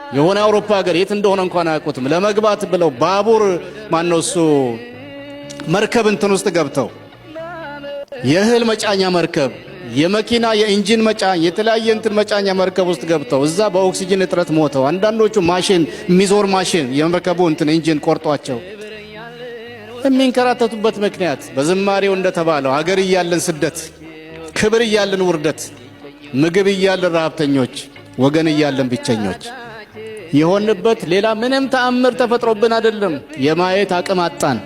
የሆነ አውሮፓ ሀገር የት እንደሆነ እንኳን አያውቁትም። ለመግባት ብለው ባቡር ማነው እሱ መርከብ እንትን ውስጥ ገብተው የእህል መጫኛ መርከብ፣ የመኪና የ engine መጫኛ፣ የተለያየ እንትን መጫኛ መርከብ ውስጥ ገብተው እዛ በኦክሲጅን እጥረት ሞተው፣ አንዳንዶቹ ማሽን የሚዞር ማሽን የመርከቡ እንትን engine ቆርጧቸው የሚንከራተቱበት ምክንያት በዝማሬው እንደተባለው አገር እያለን ስደት፣ ክብር እያለን ውርደት፣ ምግብ እያለን ረሃብተኞች፣ ወገን እያለን ብቸኞች የሆንበት ሌላ ምንም ተአምር ተፈጥሮብን አይደለም። የማየት አቅም አጣን።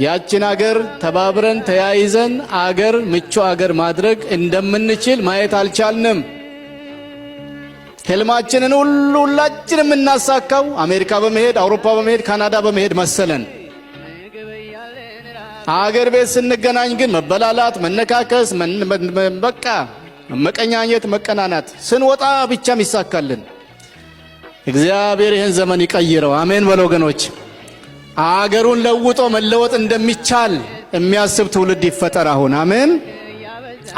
ያችን አገር ተባብረን ተያይዘን አገር ምቹ አገር ማድረግ እንደምንችል ማየት አልቻልንም። ህልማችንን ሁሉ ሁላችን የምናሳካው አሜሪካ በመሄድ፣ አውሮፓ በመሄድ፣ ካናዳ በመሄድ መሰለን። አገር ቤት ስንገናኝ ግን መበላላት፣ መነካከስ፣ በቃ መቀኛኘት፣ መቀናናት ስንወጣ ብቻም ይሳካልን። እግዚአብሔር ይህን ዘመን ይቀይረው። አሜን በሉ ወገኖች። አገሩን ለውጦ መለወጥ እንደሚቻል የሚያስብ ትውልድ ይፈጠር አሁን። አሜን።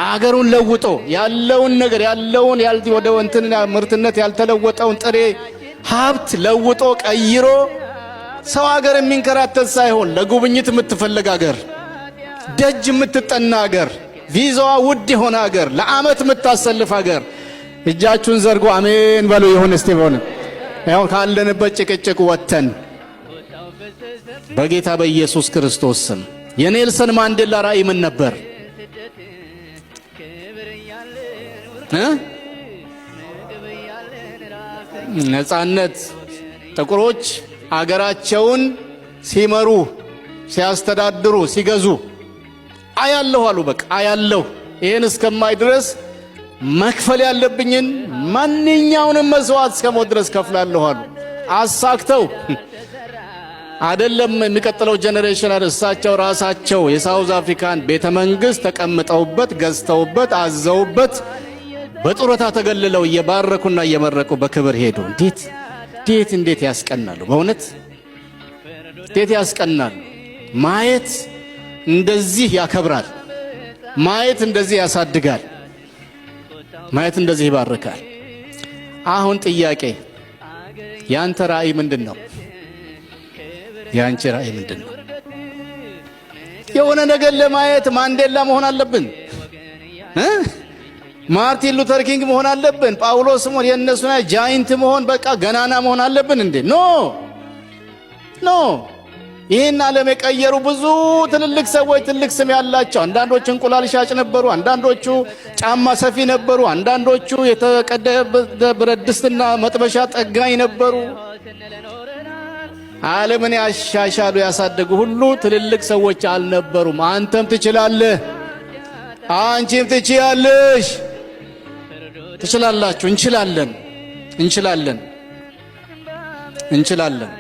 አገሩን ለውጦ ያለውን ነገር ያለውን ወደ እንትን ምርትነት ያልተለወጠውን ጥሬ ሀብት ለውጦ ቀይሮ ሰው አገር የሚንከራተት ሳይሆን ለጉብኝት የምትፈለግ አገር፣ ደጅ የምትጠና አገር፣ ቪዛዋ ውድ የሆነ አገር፣ ለዓመት የምታሰልፍ አገር። እጃችሁን ዘርጉ፣ አሜን በሉ። ይሁን እስቲ በሆነ ያው ካለንበት ጭቅጭቅ ወጥተን በጌታ በኢየሱስ ክርስቶስ ስም። የኔልሰን ማንዴላ ራእይ ምን ነበር? ነጻነት። ጥቁሮች አገራቸውን ሲመሩ፣ ሲያስተዳድሩ፣ ሲገዙ አያለሁ አሉ። በቃ አያለሁ። ይህን እስከማይ ድረስ መክፈል ያለብኝን ማንኛውንም መስዋዕት እስከ ሞት ድረስ ከፍላለሁ አሉ። አሳክተው አይደለም የሚቀጥለው generation፣ እሳቸው ራሳቸው የ South Africa ን ቤተ መንግስት ተቀምጠውበት፣ ገዝተውበት፣ አዘውበት በጡረታ ተገልለው እየባረኩና እየመረቁ በክብር ሄዱ። እንዴት እንዴት እንዴት ያስቀናሉ! በእውነት እንዴት ያስቀናሉ! ማየት እንደዚህ ያከብራል። ማየት እንደዚህ ያሳድጋል። ማየት እንደዚህ ይባርካል። አሁን ጥያቄ፣ ያንተ ራእይ ምንድን ነው? የአንቺ ራእይ ምንድን ነው? የሆነ ነገር ለማየት ማንዴላ መሆን አለብን? ማርቲን ሉተር ኪንግ መሆን አለብን? ጳውሎስ መሆን፣ የእነሱን giant መሆን፣ በቃ ገናና መሆን አለብን እንዴ? No, no። ይህን ዓለም የቀየሩ ብዙ ትልልቅ ሰዎች፣ ትልቅ ስም ያላቸው፣ አንዳንዶቹ እንቁላል ሻጭ ነበሩ፣ አንዳንዶቹ ጫማ ሰፊ ነበሩ፣ አንዳንዶቹ የተቀደደ ብረት ድስትና መጥበሻ ጠጋኝ ነበሩ። ዓለምን ያሻሻሉ ያሳደጉ ሁሉ ትልልቅ ሰዎች አልነበሩም። አንተም ትችላለህ፣ አንቺም ትችያለሽ፣ ትችላላችሁ። እንችላለን፣ እንችላለን፣ እንችላለን።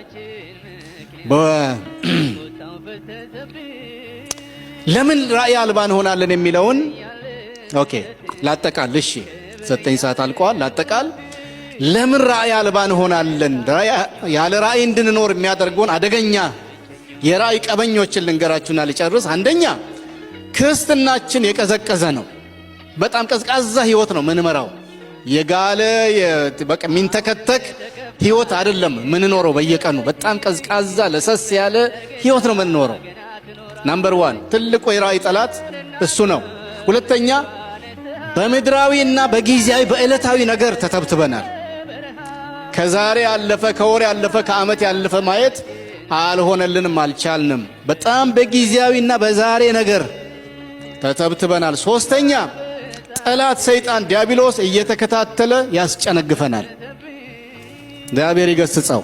ለምን ራእይ አልባ እንሆናለን የሚለውን okay ላጠቃል። እሺ፣ 9 ሰዓት አልቀዋል። ላጠቃል። ለምን ራእይ አልባ እንሆናለን? ያለ ራእይ እንድንኖር የሚያደርገውን አደገኛ የራእይ ቀበኞችን ልንገራችሁና ልጨርስ። አንደኛ ክርስትናችን የቀዘቀዘ ነው። በጣም ቀዝቃዛ ህይወት ነው ምንመራው። የጋለ በቃ የሚንተከተክ ህይወት አይደለም ምንኖረው። በየቀኑ በጣም ቀዝቃዛ ለሰስ ያለ ህይወት ነው ምንኖረው። Number one ትልቁ የራእይ ጠላት እሱ ነው። ሁለተኛ በምድራዊና በጊዜያዊ በዕለታዊ ነገር ተተብትበናል። ከዛሬ ያለፈ፣ ከወር ያለፈ፣ ከዓመት ያለፈ ማየት አልሆነልንም፣ አልቻልንም። በጣም በጊዜያዊና በዛሬ ነገር ተተብትበናል። ሶስተኛ ጠላት ሰይጣን ዲያብሎስ እየተከታተለ ያስጨነግፈናል። እግዚአብሔር ይገስጸው።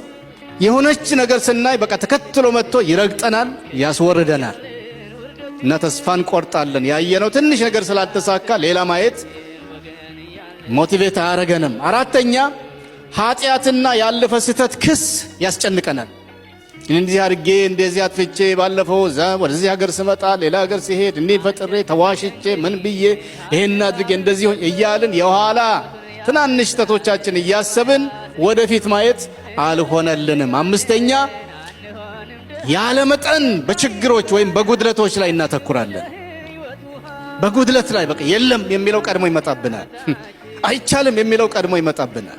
የሆነች ነገር ስናይ በቃ ተከትሎ መጥቶ ይረግጠናል፣ ያስወርደናል እና ተስፋ እንቆርጣለን። ያየነው ትንሽ ነገር ስላልተሳካ ሌላ ማየት motivate አያረገንም። አራተኛ ኃጢአትና ያለፈ ስህተት ክስ ያስጨንቀናል። እንዲህ አድርጌ፣ እንደዚህ አጥፍቼ፣ ባለፈው ወደዚህ ሀገር ስመጣ፣ ሌላ ሀገር ሲሄድ እንዲህ ፈጥሬ፣ ተዋሽቼ፣ ምን ብዬ፣ ይሄን አድርጌ፣ እንደዚህ እያልን የኋላ ትናንሽ ስህተቶቻችን እያሰብን ወደፊት ማየት አልሆነልንም። አምስተኛ ያለመጠን በችግሮች ወይም በጉድለቶች ላይ እናተኩራለን። በጉድለት ላይ በቃ የለም የሚለው ቀድሞ ይመጣብናል። አይቻልም የሚለው ቀድሞ ይመጣብናል።